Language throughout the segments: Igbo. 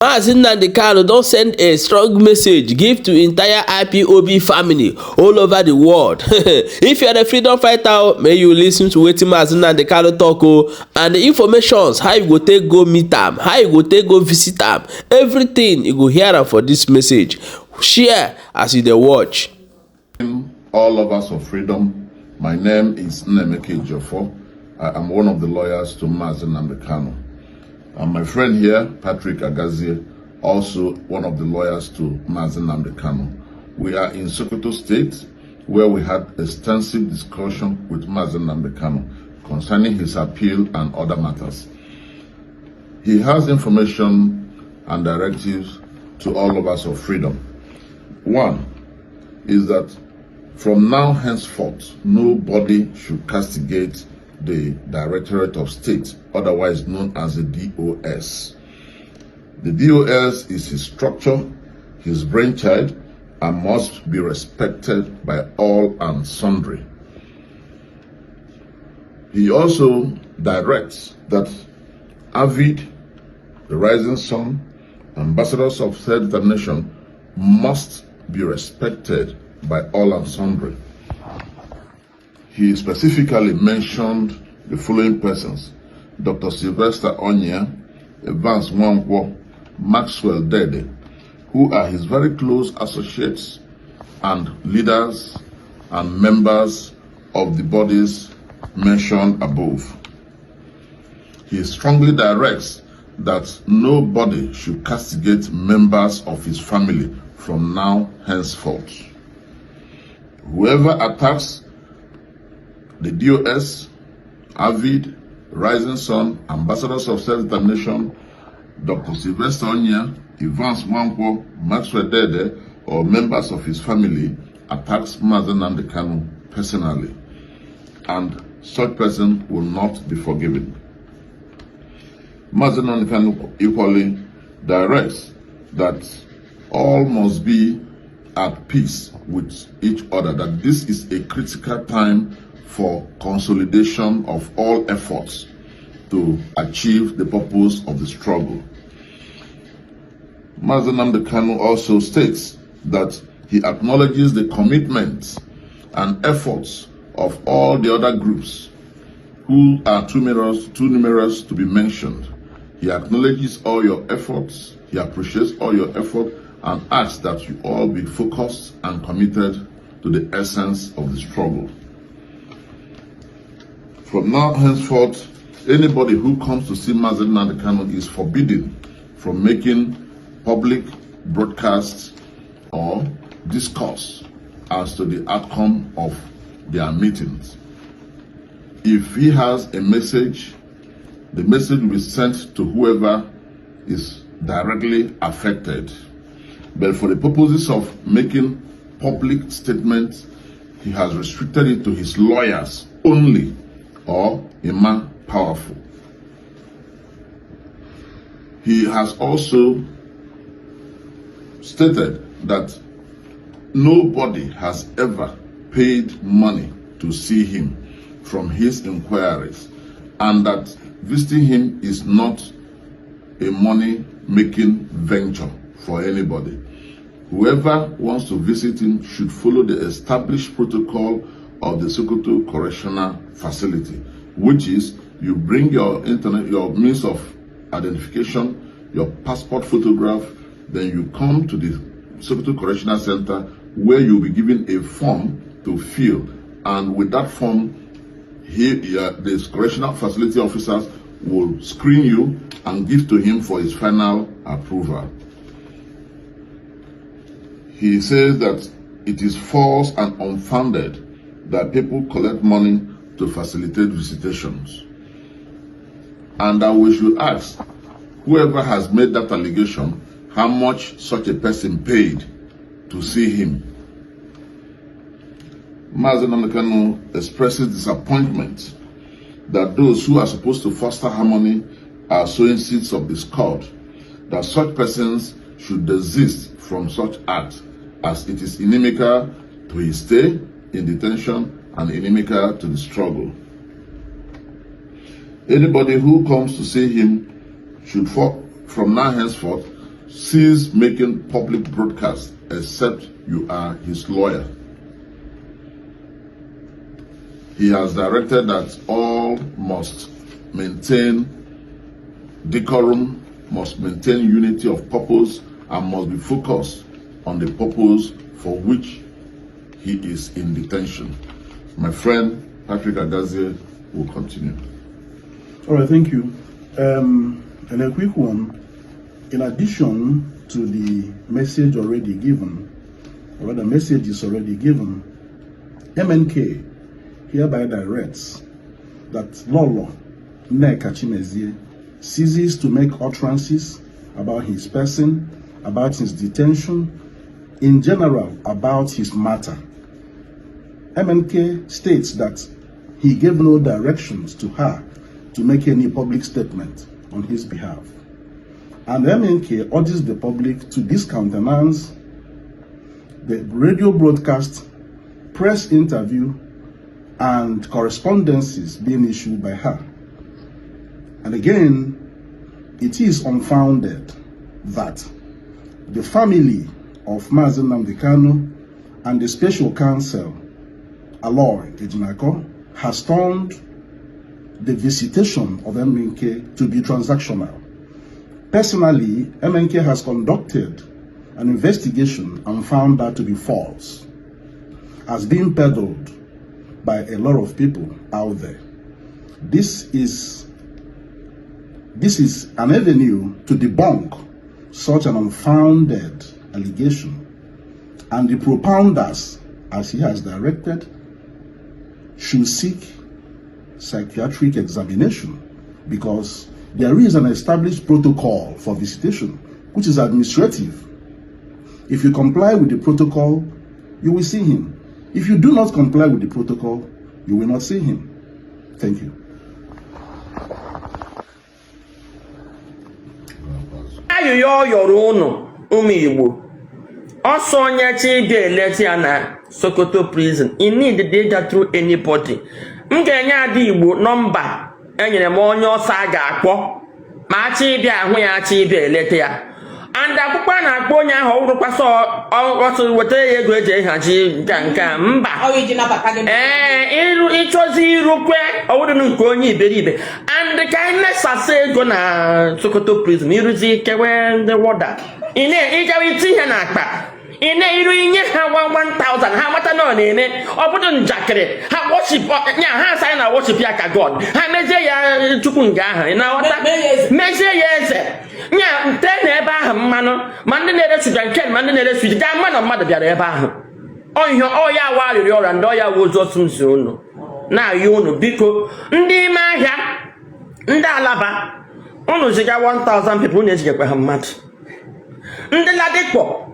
Mazi Nnamdi Kanu don send a strong message give to entire IPOB family all over the world. If you are a freedom fighter, may you listen to wetin Mazi Nnamdi Kanu talk o, and the informations how you go take go meet am, how you go take go visit am, everything you go hear am for this message. Share as you dey watch. All lovers of freedom, my name is Nnaemeka Ejiofor. I am one of the lawyers to Mazi Nnamdi Kanu. And my friend here, Patrick Agazie, also one of the lawyers to Mazi Nnamdi Kanu. We are in Sokoto State, where we had extensive discussion with Mazi Nnamdi Kanu concerning his appeal and other matters. He has information and directives to all lovers of freedom. One is that from now henceforth, nobody should castigate the Directorate of State, otherwise known as the DOS. The DOS is his structure, his brainchild, and must be respected by all and sundry. He also directs that Avid, the Rising Sun, ambassadors of self-determination must be respected by all and sundry. He specifically mentioned the following persons: Dr. Sylvester Onyia, Evans Nwankwo, Maxwell Dede, who are his very close associates and leaders and members of the bodies mentioned above. He strongly directs that nobody should castigate members of his family from now henceforth. Whoever attacks the DOS, Avid, Rising Sun, Ambassadors of Self-Determination, Dr. Sylvester Onyia, Evans Nwankwo, Maxwell Dede, or members of his family attacks Mazi Nnamdi Kanu personally, and such person will not be forgiven. Mazi Nnamdi Kanu equally directs that all must be at peace with each other, that this is a critical time for consolidation of all efforts to achieve the purpose of the struggle. Mazi Nnamdi Kanu also states that he acknowledges the commitment and efforts of all the other groups who are too numerous to be mentioned. He acknowledges all your efforts, he appreciates all your effort, and asks that you all be focused and committed to the essence of the struggle. From now henceforth, anybody who comes to see Mazi Nnamdi Kanu is forbidden from making public broadcasts or discourse as to the outcome of their meetings. If he has a message, the message will be sent to whoever is directly affected. But for the purposes of making public statements, he has restricted it to his lawyers only or a man powerful. He has also stated that nobody has ever paid money to see him from his inquiries, and that visiting him is not a money making venture for anybody. Whoever wants to visit him should follow the established protocol of the Sokoto Correctional Facility, which is you bring your internet, your means of identification, your passport photograph, then you come to the Sokoto Correctional Center, where you'll be given a form to fill. And with that form, the correctional facility officers will screen you and give to him for his final approval. He says that it is false and unfounded that people collect money to facilitate visitations, and that we should ask whoever has made that allegation how much such a person paid to see him. Mazi Nnamdi Kanu expresses disappointment that those who are supposed to foster harmony are sowing seeds of discord, that such persons should desist from such acts, as it is inimical to his stay in detention and inimical to the struggle. Anybody who comes to see him should, from now henceforth, Cease making public broadcasts except you are his lawyer. He has directed that all must maintain decorum, must maintain unity of purpose, and must be focused on the purpose for which he is in detention. My friend Patrick Agazie will continue. All right, thank you. And a quick one. In addition to the message already given, or the message is already given, MNK hereby directs that Lolo Nneka Chimezie ceases to make utterances about his person, about his detention, in general about his matter. MNK states that he gave no directions to her to make any public statement on his behalf. And MNK urges the public to discountenance the radio broadcast, press interview, and correspondences being issued by her. And again, it is unfounded that the family of Mazi Nnamdi Kanu and the special counsel, Aloy Ejimakor, has turned the visitation of MNK to be transactional. Personally, MNK has conducted an investigation and found that to be false, as being peddled by a lot of people out there. This is an avenue to debunk such an unfounded allegation, and the propounders, as he has directed, should seek psychiatric examination, because there is an established protocol for visitation, which is administrative. If you comply with the protocol, you will see him. If you do not comply with the protocol, you will not see him. Thank you. Ayụyọ ọ yọrọ ụnụ, ụmụ Igbo, ọsọ onye chi ịbịa eleta ya na Sokoto prison, i need ịga through anybody. M ga-enye ada Igbo nọmba enyere m, onye ọsọ a ga-akpọ ma achọ ịbịa ahụ ya, achọ ịbịa eleta ya. And akwụkwọ a na-akpọ onye ahụ, ọ wụrụkwa sọ ọsọ wetara ya ego eji ehazi nke a, nke a, mba. Ọ iji nabata gị. Ee, ịrụ ịchọzi irukwe ọwụrụ nke onye iberibe. And ka anyị mesasị ego na Sokoto prison, ịrụzi kewe ndị warder, ị na ịgawa iti ihe n'akpa, ị na-iru inye ha 1000, ha mata na ọ na-eme ọ bụrụ njakịrị. Ha worship ya, ha asa anyị na worship ya ka God, ha mezie ya Chukwu nga ahụ, ị na-aghọta? Mee ya eze. Mezie ya eze nya nte na ebe ahụ mmanụ, ma ndị na-ere sugar nke, ma ndị na-ere sweet ga ama na mmadụ bịara ebe ahụ. Ọhịa ọya wa arịrịọ ọrịa ndị ọya wa ozu otu nzi unu na-ayọ unu, biko, ndị ime ahịa, ndị Alaba, unu ziga 1000 people, unu ejigekwe ha mmadụ. Ndị Ladipo,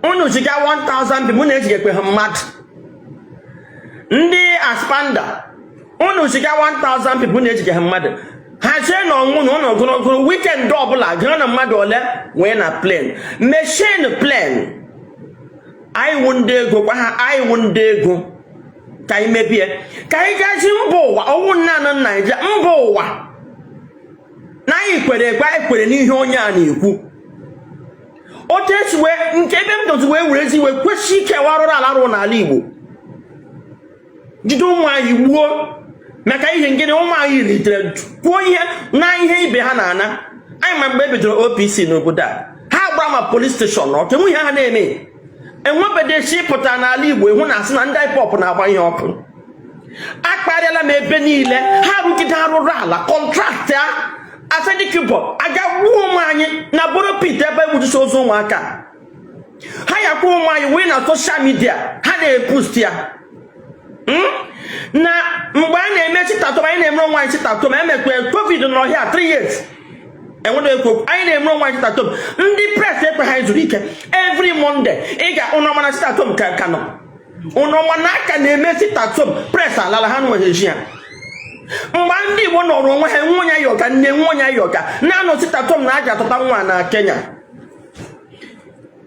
unu ziga 1000 people, unu ejigekwe ha mmadụ. Ndị Aspamda, unu ziga 1000 people, unu ejige ha mmadụ. Hazie na ọnwụ na ụnụ gụrụ gụrụ weekend ọbụla, gụrụ na mmadụ ole wee na plane machine plane. Anyị wụ ndị ego gwa ha, anyị wụ ndị ego, ka anyị mebie, ka anyị gazi mba ụwa, ọwụ naanị Naịjirịa, mba ụwa, na anyị kwere ekwe, anyị kwere n'ihe onye a na-ekwu. Otu esi wee nke ebe m dozi wee werezi wee kwesị ike warụrụ ala rụ n'ala Igbo, jide ụmụ anyị gbuo maka ihe ngịnị? Ụmụ anyị ritere kwuo ihe na ihe ibe ha na-ana anyị. Ma mgbe e bidoro OPC n'obodo a, ha gbara ma police station ọkụ, enwe ihe ha na-eme. Enwebeghị pụtara n'ala Igbo ịhụ na asị na ndị IPOB na-agba ihe ọkụ. Akparịala m ebe niile, ha rụgide arụrụ ala contract ya asadikibọ aga gbuo ụmụ anyị na borrow pit ebe egbuchisi ozu ụmụaka ha, yakwa ụmụ anyị wee na social media ha na-epost ya. Na mgbe a na-eme sit-at-home, anyị na-emere onwe anyị sit-at-home. Emekwe COVID n'ọhịa 3 years, enwere ekwu anyị na-emere onwe anyị sit-at-home. Ndị press ekwe ha zuru ike. Every Monday ị ga ụnọma na sit-at-home ka ka nọ ụnọma na aka na-eme sit-at-home, press alala ha nwere ji ya. Mgbe ndị Igbo nọrọ onwe ha, nwe onye ayọka nne, nwe onye ayọka na-anọ sit-at-home na aja atụta nwa na Kenya.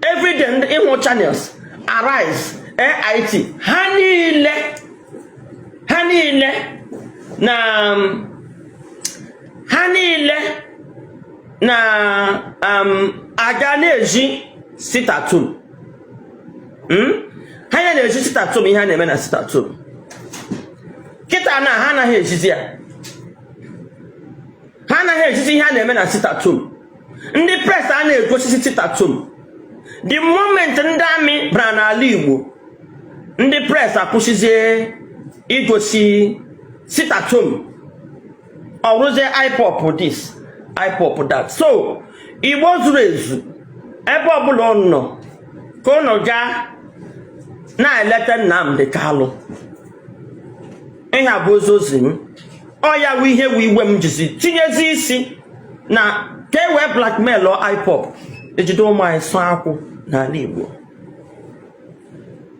Everyday ndị ịhụ Channels, Arise, AIT, ha niile, ha niile na ha niile Na aga na-eji sit at home. Ha ya na-eji sit at home, ihe a na-eme na sit at home kịta na ha anaghị ejizi ya, ha anaghị ejizi ihe a na-eme na sit at home. Ndị press a na-egosisi sit at home. The moment ndị army bara n'ala Igbo, ndị press akwụsịzie igosi sit at home, ọ rụzie IPOB this, IPOB that. So Igbo zuru ezu, ebe ọbụla ọ nọ, ka ụnụ gaa na-eleta Nnamdi Kanu. Ihe a bụ ozi ozi m. Ọ ya wụ ihe wụ iwe m jizi tinyezi isi na ka e wee blackmail IPOB, ejide ụmụ anyị sụọ akwụ n'ala Igbo.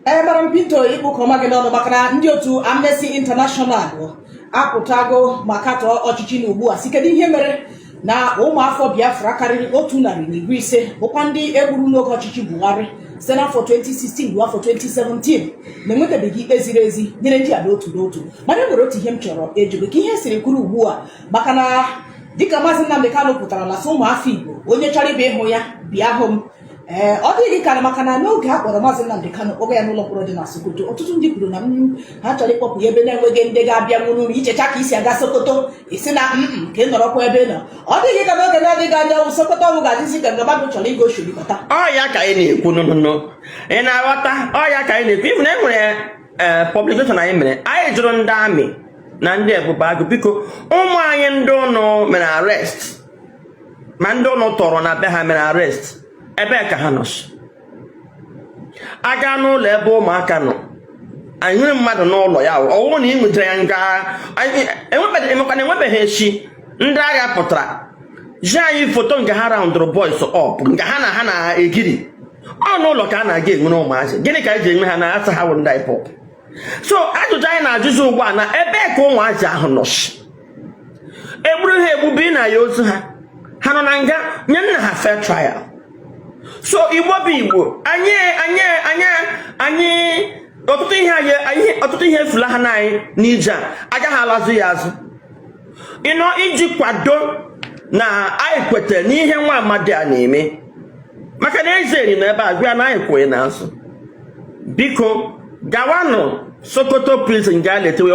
Ee, mara Pinto, ikpu ka ọma gị n'ọnụ, maka na ndị otu Amnesty International apụtago ma katọọ ọchịchị na ugbu a, si kedu ihe mere na ụmụafọ Biafra karịrị 150 bụkwa ndị egburu n'oge ọchịchị Buhari site n'afọ 2016 ruo afọ 2017 na-enwetabeghị ikpe ziri ezi nyere ndị a n'otu n'otu. Mana e nwere otu ihe m chọrọ ịjụ gị, ka ihe siri kwuru ugbu a, maka na dịka Maazị Nnamdị Kanụ pụtara na sị ụmụafọ Igbo, onye chọrọ ịbịa ịhụ ya, bịa hụ m. Ee, ọ dịghị ka maka na n'oge a kpọrọ Maazị Nnamdị Kanụ, kpọga ya n'ụlọ mkpọrọ dị na Sokoto, ọtụtụ ndị kwuru na ha chọrọ ịkpọpụ ya ebe na-enweghị ndị ga-abịa nwuru uru ichecha ka isi aga Sokoto, isi na ka ị nọrọkwa ebe ị nọ. Ọ dịghị ka n'oge na-adịghị anya Sokoto ọbụ ga-adịzi ka nga mmadụ chọrọ ịga oshiri bata. Ọ ya ka anyị na-ekwu nụnụnụ, ị na-aghọta? Ọ ya ka anyị na-ekwu. Even e nwere ee publication anyị mere, anyị jụrụ ndị army na ndị Ebube Agụ, biko, ụmụ anyị ndị ụnụ mere arrest, ma ndị ụnụ tọrọ na be ha mere arrest, ebee ka ha nọ? Aga n'ụlọ ebe ụmụaka nọ, anyị nwere mmadụ n'ụlọ ya, ọwụ na ị nwetara ya nga emekwana enwebeghị echi ndị agha pụtara ji anyị foto nke ha roundụrụ boys up, nke ha na ha na-egiri ọ n'ụlọ ka a na-aga enwere ụmụazị. Gịnị ka anyị ji enwe ha na asa ha wụ ndị IPOB? So ajụjụ anyị na-ajụzi ugbu a na ebee ka ụmụazị ahụ nọ? Egburu ha egbu bi na ya, ozu ha, ha nọ na nga, nye nna ha fair trial. So Igbo bụ Igbo, anyị ọtụtụ ihe anyị ọtụtụ ihe efula ha na anyị n'ije a agaghị alazụ ya azụ ịnọ iji kwado na anyị kwetara n'ihe nwa amadi a na-eme, maka na eze eri nọ ebe a gwa ya na anyị kwụghị n'azụ. Biko, gawanụ Sokoto prison gaa letewe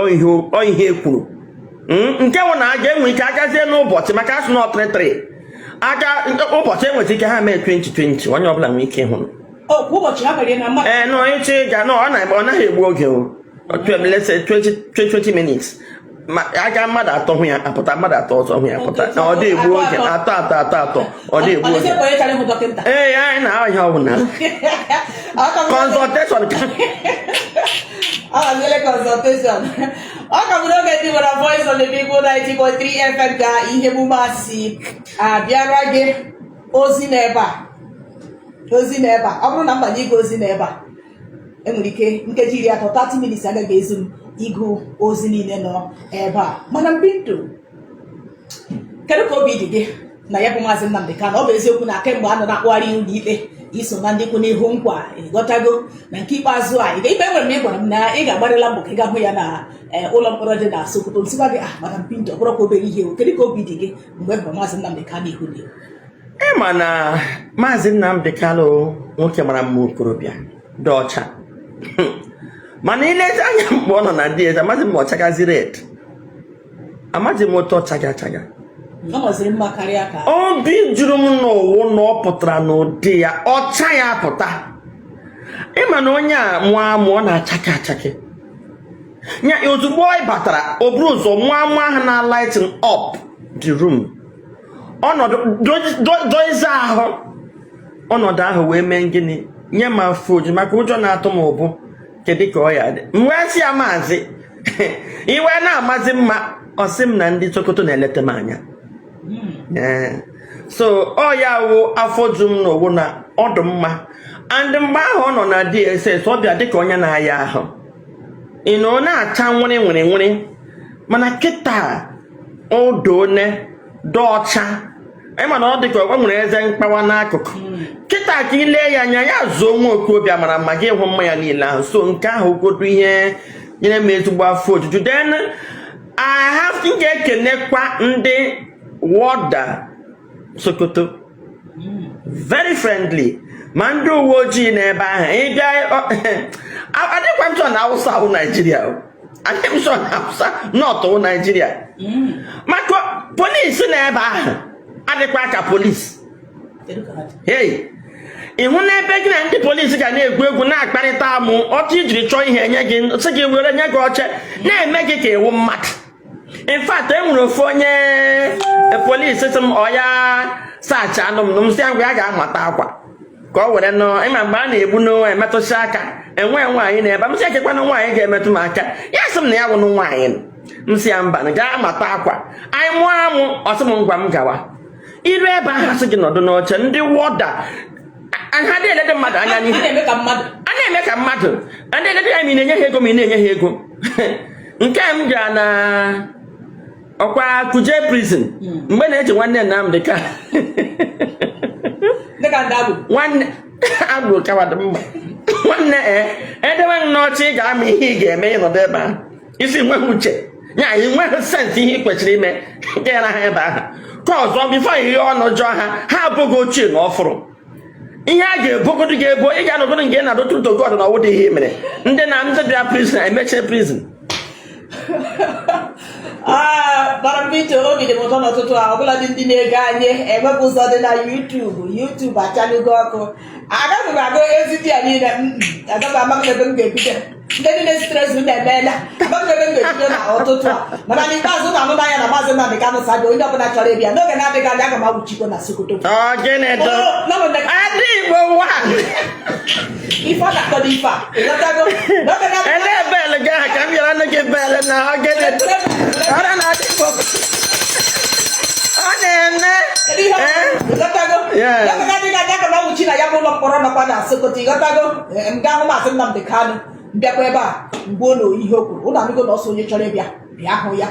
ọ ihe e kwuru. Nke wụ na a ga-enwe ike agazie n'ụbọchị, maka asụ na 33 aga ụbọchị enweta ike ha mee 2020, onye ọbụla nwee ike ịhụ. O kwa ụbọchị ha mere na mmadụ. Ee, nọ ịchọ ịga nọ, ọ naghị egbu oge o. Let's say 20 20 minutes, ma aga mmadụ atọ hụ ya apụta, mmadụ atọ ọzọ hụ ya apụta, na ọ dị egbu oge, atọ atọ atọ atọ, ọ dị egbu Ọ oge. dịzị ka onye chọrọ ịhụ dọkịta. Ee, anyị na ahịa ọbụla consultation ka. Ọ gaziele consultation. Ọ ka bụ n'oge ndị nwere Voice of the People 90.3 FM ka ihe emume a si abịara gị. Ozi n'ebe a, ozi n'ebe a, ọ bụrụ na mbanye ịgụ ozi n'ebe a, enwere ike nkeji 30, 30 minutes agaghị ezu m ịgụ ozi niile nọ ebe a. Mana Mbindu, kedu ka obi dị gị na ya bụ Maazị Nnamdị Kanụ? Ọ bụ eziokwu na kemgbe a nọ na-akpụgharị ụlọ ikpe, iso na ndị kwụ n'ihu nkwa, ịghọtago, na nke ikpeazụ a ikpe enwere m, ị gwara m na ị ga-agbarịla mbọ ka ị ga hụ ya na ụlọ mkpọrọ dị na Sokoto. Nsịkwa gị, ah, Madam Pinto, ọ bụrụkwa obere ihe o. Kedu ka obi dị gị mgbe ị hụrụ Maazị Nnamdị Kanụ ihu n'ihu? Ịma na Maazị Nnamdị Kanụ, nwoke mara mma, okorobịa dị ọcha, mana ilezi anya mgbe ọ nọ na DSS, amaghị m ma ọ chagazi red, amaghị m otu ọ chaga achaga. Ọ nọziri mma karịa ka Obi juru m n'ụwụ na ọ pụtara n'ụdị ya, ọcha ya pụta. Ịma na onye a mụọ amụ, ọ na-achake achake ya. Ozugbo ị batara, o buru ụzọ mụọ amụ ahụ na lighting up the room, ọnọdụ dozie ahụ, ọnọdụ ahụ wee mee gịnị, nye m afọ oju, maka ụjọ na-atụ m ụbụ kedu ka ọ ya dị. M wee sị ya, "Maazị, iwe na-amazi mma." Ọ sị m na ndị Sokoto na-eleta m anya. Ee. So ọ ya wụ afọ ju m n'owu na ọ dị mma. And mgbe ahụ ọ nọ na DSS, ọ bịa dịka onye na-aya ahụ, ị na ọ na-acha nwịrị nwịrị nwịrị, mana kịta odone dị ọcha. Ịma na ọ dị ka o nwere eze mkpawa n'akụkụ. Kịta ka ile ya anya, ya zuo nwa okorobịa mara mma, gị hụ mma ya niile ahụ. So nke ahụ godu ihe nyere m ezigbo afọ ojuju. Then I have m ga-ekenekwa ndị warder. Sokoto, very friendly. Ma ndị uwe ojii n'ebe ahụ, ịbịa, adịkwa m sure na Awụsa wụ Naijiria o. Adịghị m sure na Awụsa North wụ Naijiria, maka polisi n'ebe ahụ adịkwa ka polisi. Kedu ka ha dị? Hey, ị hụ n'ebe gị na ndị polisi ga na-egwu egwu, na-akparịta amụ ọtụ, ijiri chọọ ihe enye gị, sị gị were, nye gị oche, na-eme gị ka ịwụ mmadụ. In fact, e nwere ofu onye polisi sị m ọ ya search anụ m, m sị ya ngwa, ya ga-amata akwa ka ọ were nụ. Ịma mgbe a na-egbu n'emetụsị aka enwe nwaanyị na ebe m sị ekekwanụ nwaanyị ga-emetụ m aka, ya sị m na ya wụnụ nwaanyị. M sị ya mba, na gaa mata akwa anyị mụọ amụ. Ọ sị m ngwa, m gawa. Iru ebe ahụ, asị gị nọdụ n'oche. Ndị warder ha dị elede mmadụ anya A n'ihu. na-eme ka mmadụ. A na-eme ka mmadụ. A na-elede ya ma ị na-enye ha ego, ma ị na-enye ha ego. Nke a m gara na ọkwa Kuje prison mgbe na-eji nwanne Nnamdị ka Dịka ndị agbụ. Nwanne agbụ kawadị mma. Nwanne, e edewe m n'ọchị, ị ga-ama ihe ị ga-eme. Ịnọdụ ebe ahụ, isi nweghị uche ya, ị nweghị sense ihe ị kwesịrị ime gara ha ebe ahụ. Ka ọzọ, before ihe ọnụ jụọ ha, ha abụghị ochie na ọfụrụ ihe a ga-ebogodo gị ebo. Ị ga-anọgodo nke ị na-adọtụ to God na ọwụdị ihe i mere. Ndị na ndị bịa prison, emechie prison. Ah, Madam Pinto, obi dị m ụtọ n'ụtụtụ a. Ọbụladị ndị na-ege anyị enwepụ ụzọ dị na YouTube. YouTube achalugo ọkụ. Agaghị m agụ ezi dị ya niile. Agaghị m amaghị m ebe m ga-ebido. Ndị niile sitere ezi unu emeela. Amaghị m ebe m ga-ebido na ụtụtụ a, mana n'ikpeazụ na anụ n'anya na Maazị Nnamdị Kanụ sadị onye ọbụla chọrọ ịbịa n'oge na-adịghị anya, aga m awụchikwa na Sokoto. Ọ gịnị dụ? Oh, nọ m Adị Igbo wa. Ife ọ na-akọ n'ife a, ịghọtago? N'oge na-adịghị Ele bell gị ahụ ka m bịara nụ gị bell na ọ gịnị dụ? Ọra na adị Igbo ọ na-eme. Kedu ihe ọ Eh? ịghọtago? Yes. N'oge na-adịghị anya, aga m awụchi na ya bụ ụlọ mkpọrọ nọkwa na Sokoto, ịghọtago? Ee, m gaa hụ Maazị Nnamdị Kanụ, mbịakwa ebe a mgbe ụlọ ihe o kwuru. Ụlọ anụgo na ọsọ onye chọrọ ịbịa bịa hụ ya.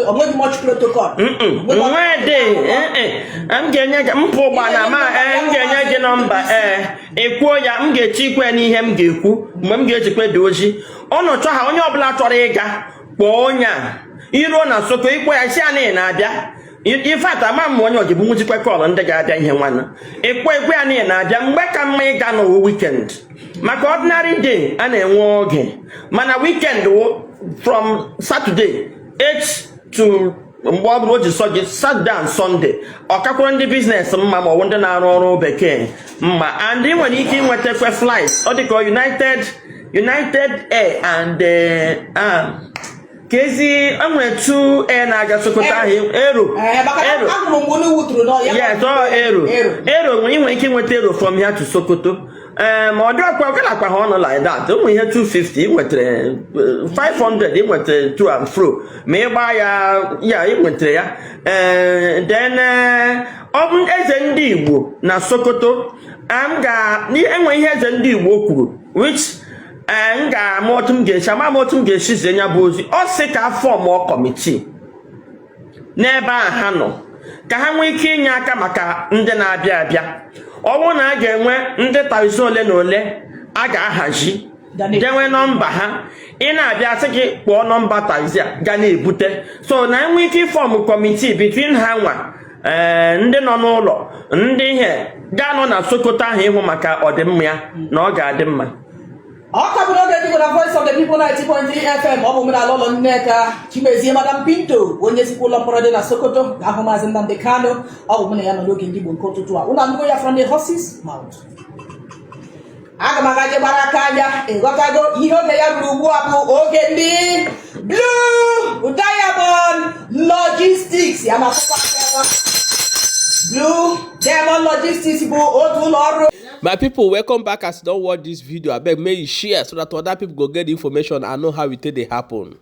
Onweghị much protocol. Nwe dị m ga-enye gị mpụ ụgbọala ma ee, m ga-enye gị nọmba. Ee, ị kwuo ya, m ga-eche ikwe n'ihe m ga-ekwu mgbe m ga-ejikwe dị ozi ọnụ chọ ha. Onye ọbụla chọrọ ịga, kpọọ onye a. Iruo na Soko, ikpọ ya, si ya na ị na-abịa. In fact, ama m onye ọjibụ nwụchikwe call ndị ga-abịa ihe nwanne. Ịkpọ ekwe ya na ị na-abịa. Mgbe ka mma ịga n'owu weekend, maka ordinary day a na-enwe oge, mana weekend wụ from Saturday 8 to mgbe ọ bụla o ji sọ gị, Saturday and Sunday. Ọ kakwara ndị business mma, ma ọ bụ ndị na-arụ ọrụ bekee mma. And ị nwere ike ịnwetakwa flight, ọ dịka United, United Air and ka ezi enwere two air na-aga Sokoto ahụ, Aero. Ee, maka na Aero. ahụrụ m mgbe unu wuturu nọ ya. Yes, ọ Aero. Aero. Aero nwere, ị nwere ike ịnweta Aero from here to Sokoto. Ee, ma ọ dị ọkwa ọkala ha ọnụ like that. Ụmụ ihe 250 ị nwetara, 500 ị nwetara to and fro, ma ị gbaa ya ya ị nwetara ya. Ee, then ọ bụ eze ndị Igbo na Sokoto. M ga enwe ihe eze ndị Igbo kwuru, which m ga-ama otu m ga-esi ama m otu m ga-esi zie ya bụ ozi. Ọ sị ka form committee n'ebe a ha nọ, ka ha nwee ike inye aka maka ndị na-abịa abịa. Ọ bụrụ na a ga-enwe ndị taxi ole na ole a ga-ahazi, denwe nọmba ha, ị na-abịa, sị gị kpọọ nọmba taxi a ga na-ebute. So na enwe ike ịform committee between ha nwa, ee, ndị nọ n'ụlọ, ndị ihe ga-anọ na Sokoto ahụ, ịhụ maka ọdịmma ya na ọ ga-adị mma. Ọ ka bụ n'oge ndị na Voice of the People 90.3 FM. Ọ bụ omenala ụlọ Nneka Chimezie. Madam Pinto, onye sikwa ụlọ mkpọrọ dị na Sokoto ga-ahụ Maazị Nnamdi Kanu. Ọ bụ mụ na ya nọ n'oge ndị Igbo nke ụtụtụ a. Ụlọ anụgo ya from the horse's mouth. Aga m aga je gbara aka anya, ịghọtago? Ihe oge ya ruru ugbu a bụ oge ndị Blue Diamond Logistics ya na akwụkwọ aka. Blue Diamond Logistics bụ otu ụlọ ọrụ. My people, welcome back. As you don watch this video, abeg make you share so that other people go get the information and know how e take dey happen.